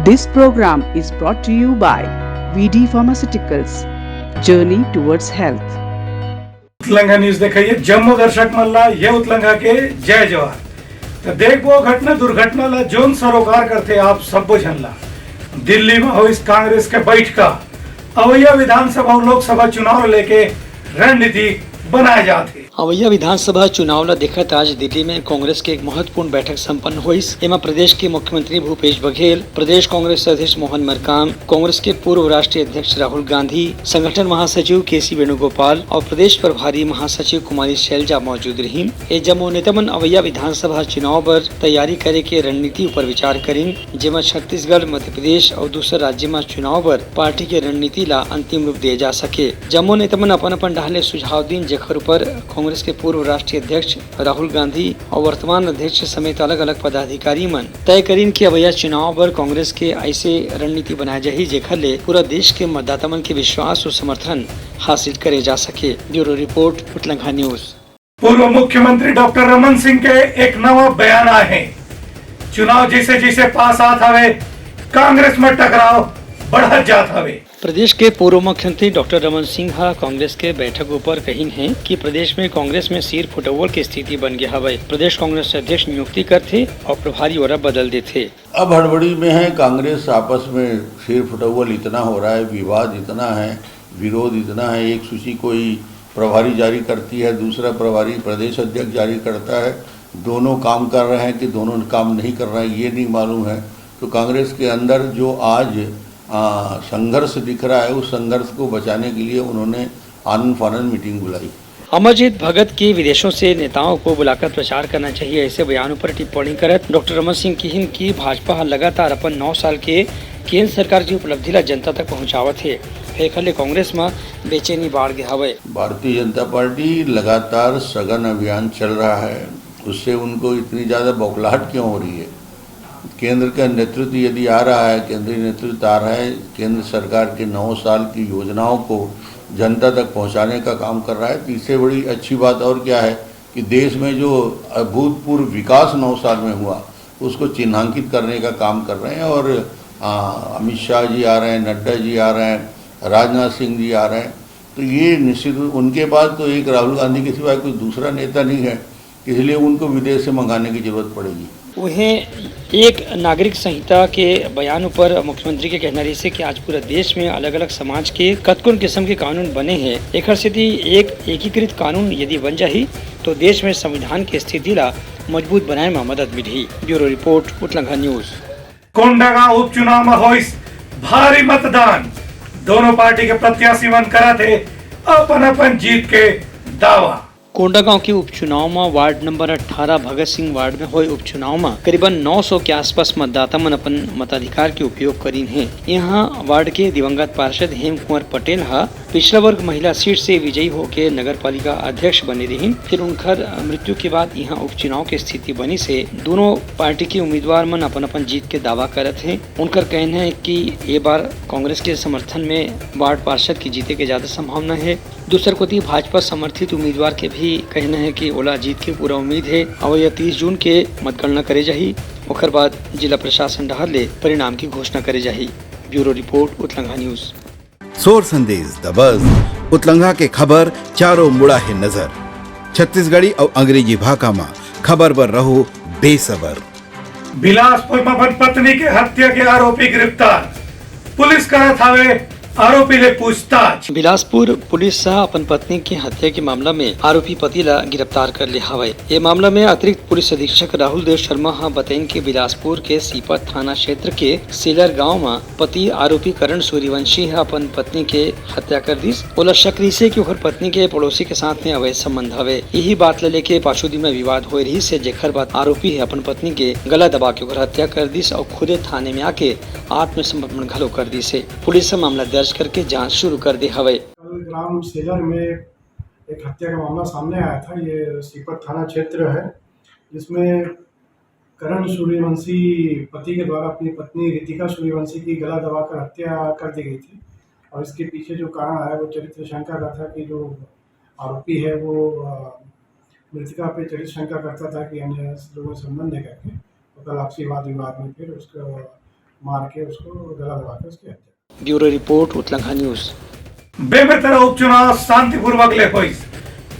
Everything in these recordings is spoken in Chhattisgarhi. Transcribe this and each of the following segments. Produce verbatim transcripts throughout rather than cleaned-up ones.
This program is brought to you by V D Pharmaceuticals, Journey Towards Health. Utlangha news देखइया जम्मो दर्शक मन ला ये उतलंघा के जय जोहार। त देखबो घटना दुर्घटना ला जोन सरोकार करथे आप सब्बो झन ला। दिल्ली में होइस कांग्रेस के बैठका, अवइया विधानसभा अउ लोकसभा चुनाव लेके रणनीति बनाए जात हे। अवइया विधानसभा चुनाव ला देखत आज दिल्ली में कांग्रेस के एक महत्वपूर्ण बैठक संपन्न होइस। एमा प्रदेश के मुख्यमंत्री भूपेश बघेल, प्रदेश कांग्रेस अध्यक्ष मोहन मरकाम, कांग्रेस के पूर्व राष्ट्रीय अध्यक्ष राहुल गांधी, संगठन महासचिव केसी वेणुगोपाल अउ प्रदेश प्रभारी महासचिव कुमारी शैलजा मौजूद रहिन। ए जम्मो नेता मन अवइया विधानसभा चुनाव बर तैयारी करे के रणनीति ऊपर विचार करिन, जेमा छत्तीसगढ़, मध्य प्रदेश अउ दूसर राज्य म चुनाव बर पार्टी के रणनीति ला अंतिम रूप दिए जा सके। जम्मो नेता मन अपन-अपन डहार ले सुझाव दीन, जेखर ऊपर कांग्रेस के पूर्व राष्ट्रीय अध्यक्ष राहुल गांधी अउ वर्तमान अध्यक्ष समेत अलग-अलग पदाधिकारी मन तय करिन कि अवइया चुनाव बर कांग्रेस के अइसे रणनीति बनाए जाही, जेखर ले पूरा देश के मतदाता मन के विश्वास अउ समर्थन हासिल करे जा सके। Bureau report, Utlangha news. पूर्व मुख्यमंत्री डॉक्टर रमन सिंह के एक नवा बयान आए हे। चुनाव जैसे जैसे पास आत हवे, कांग्रेस में टकराव बढ़त जात हवे। प्रदेश के पूर्व मुख्यमंत्री डॉक्टर रमन सिंह ह कांग्रेस के बैठक ऊपर कहिन हे कि प्रदेश में कांग्रेस में सिर फुटउवल के स्थिति बन गया हवय। प्रदेश कांग्रेस अध्यक्ष नियुक्ति करथे अउ प्रभारी ओला बदल देथे। अब हड़बड़ी में है कांग्रेस, आपस में सिर फुटउवल इतना हो रहा है, विवाद इतना है, विरोध इतना है। एक सूची कोई प्रभारी जारी करती है, दूसरा प्रभारी प्रदेश अध्यक्ष जारी करता है। दोनों काम कर रहे हैं कि दोनों काम नहीं कर रहे हैं, ये नहीं मालूम है। तो कांग्रेस के अंदर जो आज, आ, संघर्ष दिख रहा है, उस संघर्ष को बचाने के लिए उन्होंने आनन फानन मीटिंग बुलाई। अमरजीत भगत के विदेशों से नेताओं को बुलाकर प्रचार करना चाहिए, ऐसे बयानों पर टिप्पणी करत डॉक्टर रमन सिंह किहिन कि भाजपा ह लगातार अपन नौ साल के केंद्र सरकार की उपलब्धि ला जनता तक पहुंचावत हे, फेर एखर ले कांग्रेस म बेचैनी बाढ़ गे हवय। भारतीय जनता पार्टी लगातार सघन अभियान चल रहा है, उससे उनको इतनी ज्यादा बौखलाहट क्यों हो रही है? केंद्र का नेतृत्व यदि आ रहा है, केंद्रीय नेतृत्व आ रहा है, केंद्र सरकार के नौ साल की योजनाओं को जनता तक पहुंचाने का काम कर रहा है, तो इससे बड़ी अच्छी बात और क्या है कि देश में जो अभूतपूर्व विकास नौ साल में हुआ, उसको चिन्हांकित करने का काम कर रहे हैं। और, आ, अमित शाह जी आ रहे हैं, नड्डा जी आ रहे हैं, राजनाथ सिंह जी आ रहे हैं, तो ये निश्चित रूप, उनके पास तो एक राहुल गांधी के सिवाय कोई दूसरा नेता नहीं है, इसलिए उनको विदेश से मंगाने की जरूरत पड़ेगी। उहें, एक नागरिक संहिता के बयान ऊपर मुख्यमंत्री के कहना रहिसे कि आज पूरा देश में अलग-अलग समाज के कतकोन किस्म के कानून बने हे। एखर सेती एक एकीकृत कानून यदि बन जाही, तो देश में संविधान के स्थिति ला मजबूत बनाए म मदद मिलही। Bureau report, Utlangha news. Kondagaon उपचुनाव म होइस भारी मतदान, दोनों पार्टी के प्रत्याशी मन करत हे अपन-अपन जीत के दावा। कोंडागांव के उपचुनाव म वार्ड नंबर अठारह भगत सिंह वार्ड में होए उपचुनाव म करीबन नौ सौ के आसपास मतदाता मन अपन मताधिकार के उपयोग करीन हे। यहाँ वार्ड के दिवंगत पार्षद हेम कुंवर पटेल ह पिछला वर्ग महिला सीट से विजयी होके नगर पालिका अध्यक्ष बने रहिन। फिर उनकर मृत्यु के बाद यहाँ उपचुनाव के स्थिति बनिस हे। दोनों पार्टी के उम्मीदवार मन अपन-अपन जीत के दावा करत हे। उनकर कहना हे कि ये बार कांग्रेस के समर्थन में वार्ड पार्षद के जीते के ज्यादा संभावना हे। दूसर कोति भाजपा समर्थित उम्मीदवार के भी कहना हे कि ओला जीत के पूरा उम्मीद हे। अवइया तीस जून के मतगणना करे जाही, ओकर बाद जिला प्रशासन डहार ले परिणाम की घोषणा करे जाही। Bureau report, Utlangha news. सोर संदेश, द बज, उतलंघा के खबर चारों मुड़ा हे नजर। छत्तीसगढ़ी अउ अंग्रेजी भाखा म खबर बर रहो बेसबर। बिलासपुर म अपन पत्नी के हत्या के आरोपी गिरफ्तार, पुलिस करत हवे आरोपी ले पूछताछ। बिलासपुर पुलिस ह अपन पत्नी के हत्या के मामला में आरोपी पति ला गिरफ्तार कर ले हवय। ये मामला में अतिरिक्त पुलिस अधीक्षक राहुल देव शर्मा ह बतइन कि बिलासपुर के सीपत थाना क्षेत्र के सेलर गांव म पति आरोपी करण सूर्यवंशी ह अपन पत्नी के हत्या कर दिस। ओला शक रहिसे कि ओखर पत्नी के पड़ोसी के साथ में अवैध संबंध हवे। यही बात ल लेके पाछू दिन में विवाद होए रहिस हे, जेखर बाद आरोपी ह अपन पत्नी के गला दबा के ओखर हत्या कर दिस अउ खुदे थाने में आके आत्मसमर्पण घलो कर दिस हे। पुलिस ह मामला दर्ज करके जांच शुरू कर दे हवय। कल ग्राम सेलर में एक हत्या का मामला सामने आया था। ये सीपत थाना क्षेत्र है, जिसमें करण सूर्यवंशी पति के द्वारा अपनी पत्नी रितिका सूर्यवंशी की गला दबाकर हत्या कर दी गई थी। और इसके पीछे जो कारण आया, वो चरित्र शंका का था कि जो आरोपी है, वो, अ, मृतका पे चरित्र शंका करता था कि अन्य लोगों से संबंध है करके। तो कल आपसी वाद विवाद में फिर उसको मार के उसको गला दबा के उसकी हत्या। Bureau report, Utlangha news. Bemetara उपचुनाव शांतिपूर्वक ले होइस।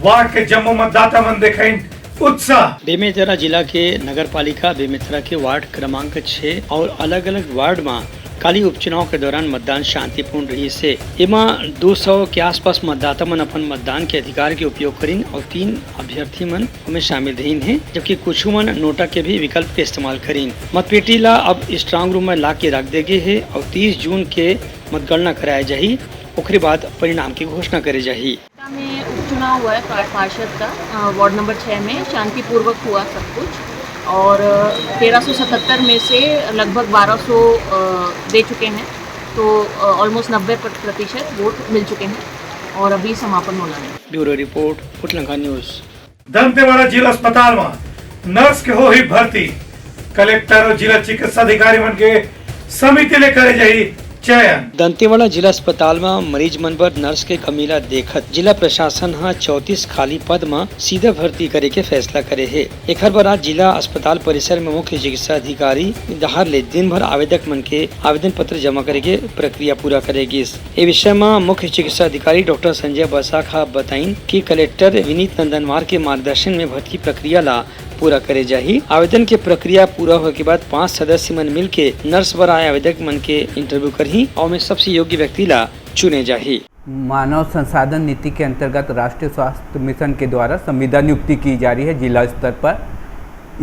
वार्ड के जम्मो मतदाता मन देखाइन उत्साह। बेमेतरा जिला के नगर पालिका बेमेतरा के वार्ड क्रमांक छह और अलग-अलग वार्ड म काली उपचुनाव के दौरान मतदान शांतिपूर्ण रहिस हे। एमा दो सौ के आसपास मतदाता मन अपन मतदान के अधिकार के उपयोग करिन और तीन अभ्यर्थी मन ओमे शामिल रहिन हे, जबकि कुछ मन नोटा के भी विकल्प के इस्तेमाल करिन। मतपेटी ला अब स्ट्रांग रूम में ला के रख दे गे हे और तीस जून के मतगणना कराए जाही, ओकरे बाद परिणाम के घोषणा करे जाही। में उपचुनाव हुआ है पा-, पार्षद का, अ, वार्ड नंबर छह में शांतिपूर्वक हुआ सब कुछ और, अ, तेरह सौ सतहत्तर में से लगभग बारह सौ, अ, दे चुके हैं, तो, अ, almost नब्बे प्र-, प्रतिशत वोट मिल चुके हैं और अभी समापन होना है। Bureau report, Utlangha news. Dantewada जिला अस्पताल म नर्स के होही भर्ती, कलेक्टर और जिला चिकित्सा अधिकारी मन के समिति ले करे जाही चयन। दंतेवाड़ा जिला अस्पताल म मरीज मन बर नर्स के कमी ला देखत जिला प्रशासन ह चौंतीस खाली पद म सीधा भर्ती करे के फैसला करे हे। एखर बर आज जिला अस्पताल परिसर में मुख्य चिकित्सा अधिकारी डहार ले दिन भर आवेदक मन के आवेदन पत्र जमा करे के प्रक्रिया पूरा करे गिस। ए विषय म मुख्य चिकित्सा अधिकारी डॉक्टर संजय बसाक ह बताइन कि कलेक्टर विनीत नंदनवार के मार्गदर्शन में भर्ती प्रक्रिया ला पूरा करे जाही। आवेदन के प्रक्रिया पूरा होए के बाद पांच सदस्य मन मिलके नर्स बर आए आवेदक मन के इंटरव्यू करही और में सबसे योग्य व्यक्ति ला चुने जाही। मानव संसाधन नीति के अंतर्गत राष्ट्रीय स्वास्थ्य मिशन के द्वारा संविदा नियुक्ति की जा रही है जिला स्तर पर।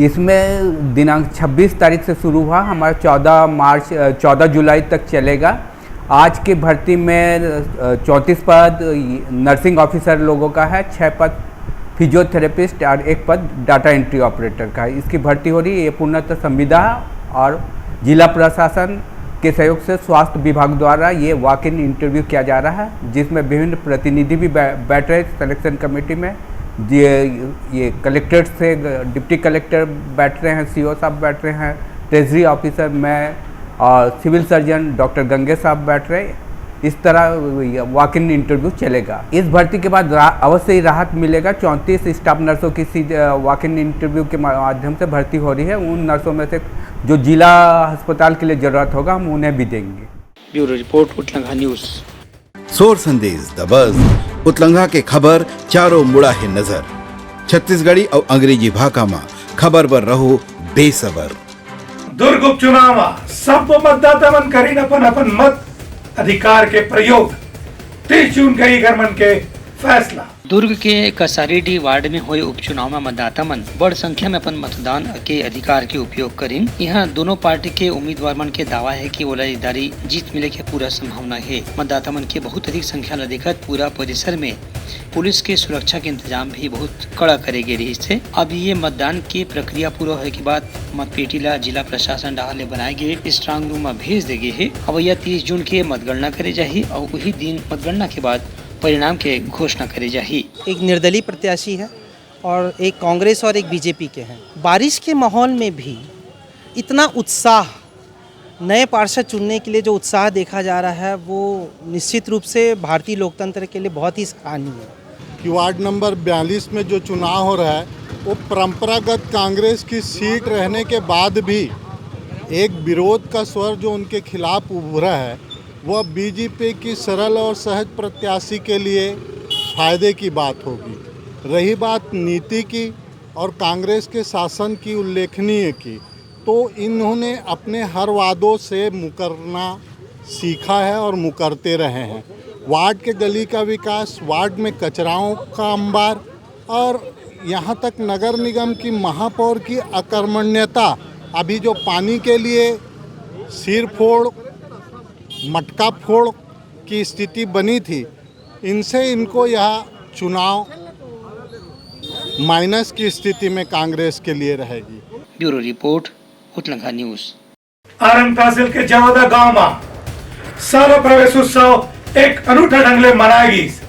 इसमें दिनांक छब्बीस तारीख से शुरू हुआ, हमारा चौदह मार्च, अ, चौदह जुलाई तक चलेगा। आज की भर्ती में, अ, चौंतीस पद नर्सिंग ऑफिसर लोगों का है, छः पद फिजियोथेरेपिस्ट और एक पद डेटा एंट्री ऑपरेटर का है। इसकी भर्ती हो रही है, ये पूर्णतः संविदा और जिला प्रशासन के सहयोग से स्वास्थ्य विभाग द्वारा ये वॉक इन इंटरव्यू किया जा रहा है, जिसमें विभिन्न प्रतिनिधि भी बै-, बैठ रहे सिलेक्शन कमेटी में। ये, ये कलेक्ट्रेट से ग-, डिप्टी कलेक्टर बैठ रहे हैं, सीओ साहब बैठ रहे हैं, ट्रेजरी ऑफिसर, मैं और सिविल सर्जन डॉक्टर गंगेश साहब बैठ रहे। इस तरह वॉक इन इंटरव्यू चलेगा। इस भर्ती के बाद रा-, अवश्य ही राहत मिलेगा। चौंतीस स्टाफ नर्सों की सीध-, अ, वॉक इन इंटरव्यू के मा-, माध्यम से भर्ती हो रही है। उन नर्सों में से जो जिला अस्पताल के लिए जरूरत होगा, हम उन्हें भी देंगे। Bureau report, Utlangha news. सोर संदेश दबस, उतलंघा के खबर चारों मुड़ा हे नजर। छत्तीसगढ़ी अउ अंग्रेजी भाखा म खबर बर रहो बेसबर। दुर्ग उपचुनाव म सब्बो मतदाता मन करिन अपन अपन मत अधिकार के प्रयोग। तीस जून के एकर मन के फैसला। दुर्ग के कसारीडीह वार्ड में होए उपचुनाव म मतदाता मन बड़ संख्या में अपन मतदान के अधिकार के उपयोग करिन। इहां दोनों पार्टी के उम्मीदवार मन के दावा हे कि ओला ये दारी जीत मिले के पूरा संभावना हे। मतदाता मन के बहुत अधिक संख्या ल देखत पूरा परिसर में पुलिस के सुरक्षा के इंतजाम भी बहुत कड़ा करे गे रहिस हे। अब ये मतदान के प्रक्रिया पूरा होए के बाद मतपेटी ला जिला प्रशासन डहार ले बनाए गे स्ट्रांग रूम म भेज दे गे हे। अवइया तीस जून के मतगणना करे जाही अउ उही दिन मतगणना के बाद परिणाम के घोषणा करे जाही। एक निर्दलीय प्रत्याशी है और एक कांग्रेस और एक बीजेपी के हैं। बारिश के माहौल में भी इतना उत्साह, नए पार्षद चुनने के लिए जो उत्साह देखा जा रहा है, वो निश्चित रूप से भारतीय लोकतंत्र के लिए बहुत ही सराहनीय है। कि वार्ड नंबर बयालीस में जो चुनाव हो रहा है, वो परंपरागत कांग्रेस की सीट रहने के बाद भी एक विरोध का स्वर जो उनके खिलाफ उभरा है, वह बीजेपी की सरल और सहज प्रत्याशी के लिए फायदे की बात होगी। रही बात नीति की और कांग्रेस के शासन की उल्लेखनीय की, तो इन्होंने अपने हर वादों से मुकरना सीखा है और मुकरते रहे हैं। वार्ड के गली का विकास, वार्ड में कचराओं का अंबार और यहाँ तक नगर निगम की महापौर की अकर्मण्यता, अभी जो पानी के लिए सिर फोड़, मटका फोड़ की स्थिति बनी थी, इनसे इनको यह चुनाव माइनस की स्थिति में कांग्रेस के लिए रहेगी। Bureau report, Utlangha news. Arang तहसील के जरोदा गांव म शाला प्रवेश उत्सव एक अनूठा ढंग ले मनाए गिस।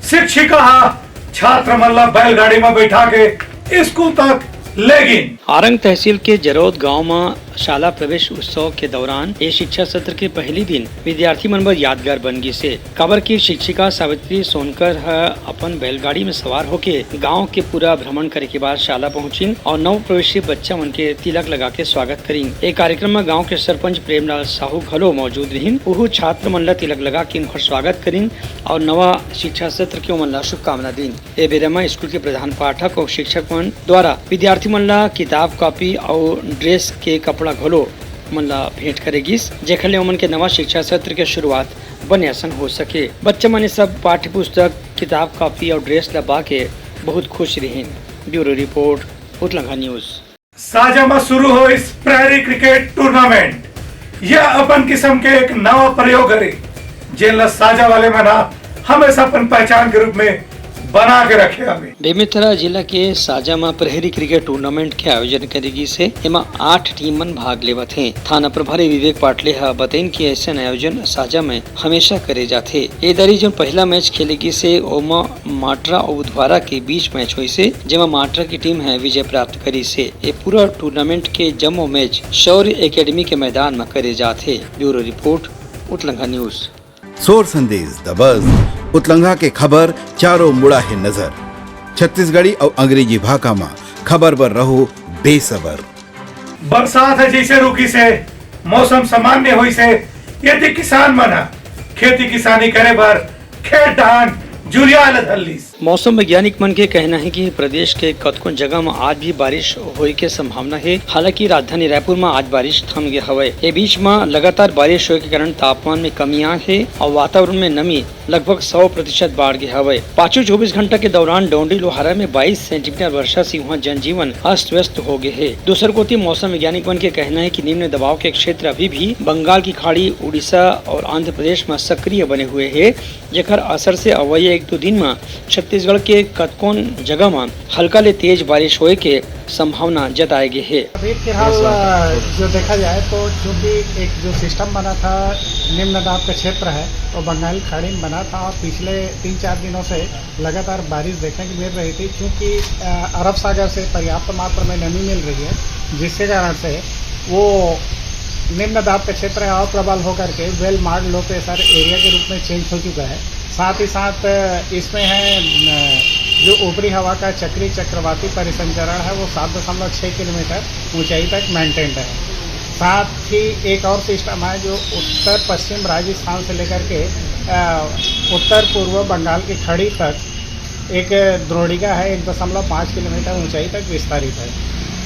शिक्षिका ह छात्र मन ला बैलगाड़ी म बैठा के स्कूल तक ले गिन। आरंग तहसील के जरोद गांव म शाला प्रवेश उत्सव के दौरान ए शिक्षा सत्र के पहली दिन विद्यार्थी मन बर यादगार बन गिस हे, काबर कि शिक्षिका सावित्री सोनकर ह अपन बैलगाड़ी में सवार होके गांव के पूरा भ्रमण करे के बाद शाला पहुंचिन और नव प्रवेशी बच्चा मन के तिलक लगा के स्वागत करिन। ए कार्यक्रम में गांव के सरपंच प्रेमलाल साहू घलो मौजूद रहिन। उहू छात्र मन ला तिलक लगा के उनकर स्वागत करिन और नवा शिक्षा सत्र के ओमन ला शुभकामना दीन। ए बेरा म स्कूल के प्रधान पाठक अउ शिक्षक मन द्वारा विद्यार्थी मन ला किताब, कॉपी अउ ड्रेस के कपड़ा घलो मन ला भेंट करे गिस, जेखर ले ओमन के नवा शिक्षा सत्र के शुरुआत बने असन हो सके। बच्चा मन ए सब पाठ्य पुस्तक, किताब, कॉपी अउ ड्रेस ला पा के बहुत खुश रिहिन। Bureau report, Utlangha news. Saja म शुरू होइस प्रहरी क्रिकेट टूर्नामेंट। यह अपन किस्म के एक नवा प्रयोग हरे, जेन ला साजा वाले मन ह हमेशा अपन पहचान के रूप में बना के रखे हवे। बेमेतरा जिला के साजा म प्रहरी क्रिकेट टूर्नामेंट के आयोजन करे गिस हे। एमा आठ टीम मन भाग लेवत हे। थाना प्रभारी विवेक पाटले ह बतइन कि अइसन आयोजन साजा में हमेशा करे जाथे। ए दरी जोन पहला मैच खेले गिस हे, ओमा माटरा अउ उधवारा के बीच मैच होइस हे, जेमा माटरा की टीम ह विजय प्राप्त करिस हे। ए पूरा टूर्नामेंट के जम्मो मैच शौर्य एकेडमी के मैदान म करे जात हे। Bureau report, Utlangha news. सोर संदेश द बज, उतलंघा के खबर चारों मुड़ा हे नजर। छत्तीसगढ़ी अउ अंग्रेजी भाखा म खबर बर रहो बेसबर। बरसात ह जइसे रुकिस हे, मौसम सामान्य होइस हे, यदि किसान मन ह खेती किसानी करे बर खेत डहान जुरियाए ल धर लिस। मौसम वैज्ञानिक मन के कहना हे कि प्रदेश के कतकोन जगह म आज भी बारिश होए के संभावना हे। हालांकि राजधानी रायपुर म आज बारिश थम गे हवय। ए बीच म लगातार बारिश होए के कारण तापमान में कमी आए हे अउ वातावरण में नमी लगभग सौ प्रतिशत बाढ़ गे हवय। पाछू चौबीस घंटा के दौरान डौंडी लोहारा में बाईस सेंटीमीटर वर्षा से उहां जनजीवन अस्त व्यस्त हो गे हे। दूसर कोति मौसम वैज्ञानिक मन के कहना हे कि निम्न दबाव के क्षेत्र अभी भी बंगाल की खाड़ी, उड़ीसा और आंध्र प्रदेश म सक्रिय बने हुए हे, जेकर असर से अवइया एक दो दिन म छत्तीसगढ़ के कतकोन जगह म हल्का ले तेज बारिश होए के संभावना जताए गे हे। अभी फिलहाल, अ, जो देखा जाए तो चूंकि एक जो सिस्टम बना था, निम्न दाब का क्षेत्र है, वो बंगाल खाड़ी में बना था और पिछले तीन चार दिनों से लगातार बारिश देखने को मिल रही थी। चूंकि, अ, अरब सागर से पर्याप्त मात्रा में नमी मिल रही है, जिसके कारण से वो निम्न दाब का क्षेत्र है और प्रबल होकर के well marked low pressure area के रूप में चेंज हो चुका है। साथ ही साथ, अ, इसमें है, अ, जो ऊपरी हवा का चक्री चक्रवाती परिसंचरण है, वो सात दशमलव छः किलोमीटर ऊंचाई तक मेंटेन्ड है। साथ ही एक और सिस्टम है जो उत्तर पश्चिम राजस्थान से लेकर के, अ, उत्तर पूर्व बंगाल की खाड़ी तक एक द्रोणिका है, एक दशमलव पाँच किलोमीटर ऊंचाई तक विस्तारित है।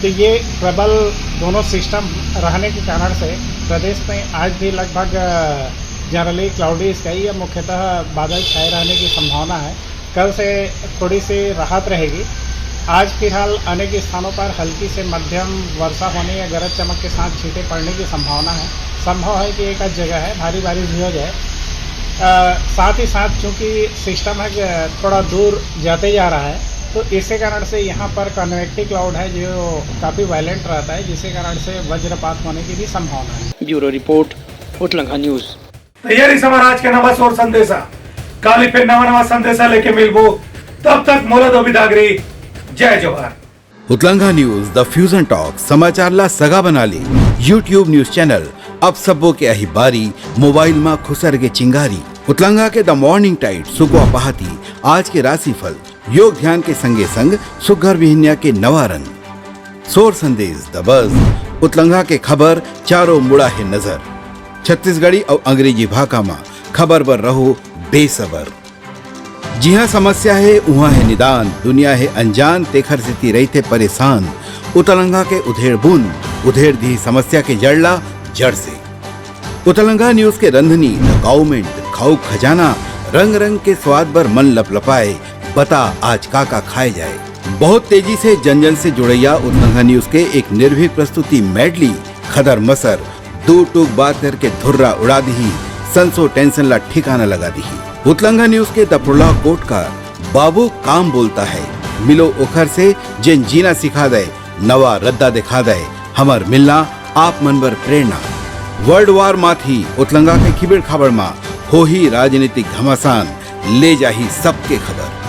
तो ये प्रबल दोनों सिस्टम रहने के कारण से प्रदेश में आज भी लगभग, अ, जनरली क्लाउडी स्काई या मुख्यतः बादल छाए रहने की संभावना है। कल से थोड़ी सी राहत रहेगी। आज फिलहाल अनेक स्थानों पर हल्की से मध्यम वर्षा होने या गरज चमक के साथ छींटे पड़ने की संभावना है। संभव है कि एक आध जगह है भारी बारिश भी हो जाए। अ, साथ ही साथ चूंकि सिस्टम है, अ, थोड़ा दूर जाते जा रहा है, तो इसके कारण से यहाँ पर कन्वेक्टिव क्लाउड है जो काफ़ी वायलेंट रहता है, जिसके कारण से वज्रपात होने की भी संभावना है। Bureau report, Utlangha news. त ये रहिस हमर आज के नवा सोर संदेशा। काली फिर नवा नवा संदेशा लेके मिलबो, तब तक मोला दो बिदागरी। जय जोहार। उतलंघा न्यूज, द फ्यूजन टॉक, समाचार ला सगा बना ले। YouTube न्यूज चैनल, अब सबो के आही बारी, मोबाइल मा खुसर के चिंगारी। उतलंघा के द मॉर्निंग टाइड, सुकवा पहाती, आज के राशिफल, योग ध्यान के संगे संग सुग्घर बिहनिया के नवा रंग। सोर संदेश, द बज, उतलंघा के खबर, चारों मुड़ा हे नजर। छत्तीसगढ़ी अउ अंग्रेजी भाखा मा खबर बर रहो बेसबर। जिहाँ समस्या हे, उहाँ हे निदान, दुनिया हे अनजान, तेखर सेती रहिथे परेशान। उतलंघा के उधेड़ बुन, उधेड़ दिही समस्या के जड़ ला, जड़ से। उतलंघा न्यूज के रंधनी, द काउमेंट, खाऊ खजाना, रंग रंग के स्वाद बर मन लपलपाए, बता आज का का खाए जाए। बहुत तेजी से जन जन से जुड़ैया उतलंघा न्यूज के एक निर्भीक प्रस्तुति मेडली, खदर मसर, दू टूक बात करके धुर्रा उड़ा दिही, संसो टेंशन ला ठिकाना लगा दिही। उतलंघा न्यूज के द प्रोलॉग कोट का बाबू काम बोलता है, मिलो ओखर से जेन जीना सिखा दे, नवा रद्दा दिखा दे, हमर मिलना आप मन बर प्रेरणा। वर्ल्ड वार माथी उतलंघा के खिबेड़ खाबड़ मा होही राजनीतिक घमासान, ले जाही सबके खबर।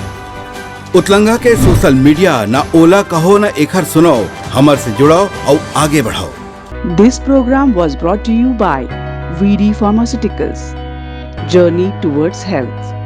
उतलंघा के सोशल मीडिया, ना ओला कहो ना एखर सुनाओ, हमर से जुड़ाओ अउ आगे बढ़ाओ। This program was brought to you by V D Pharmaceuticals. Journey towards health.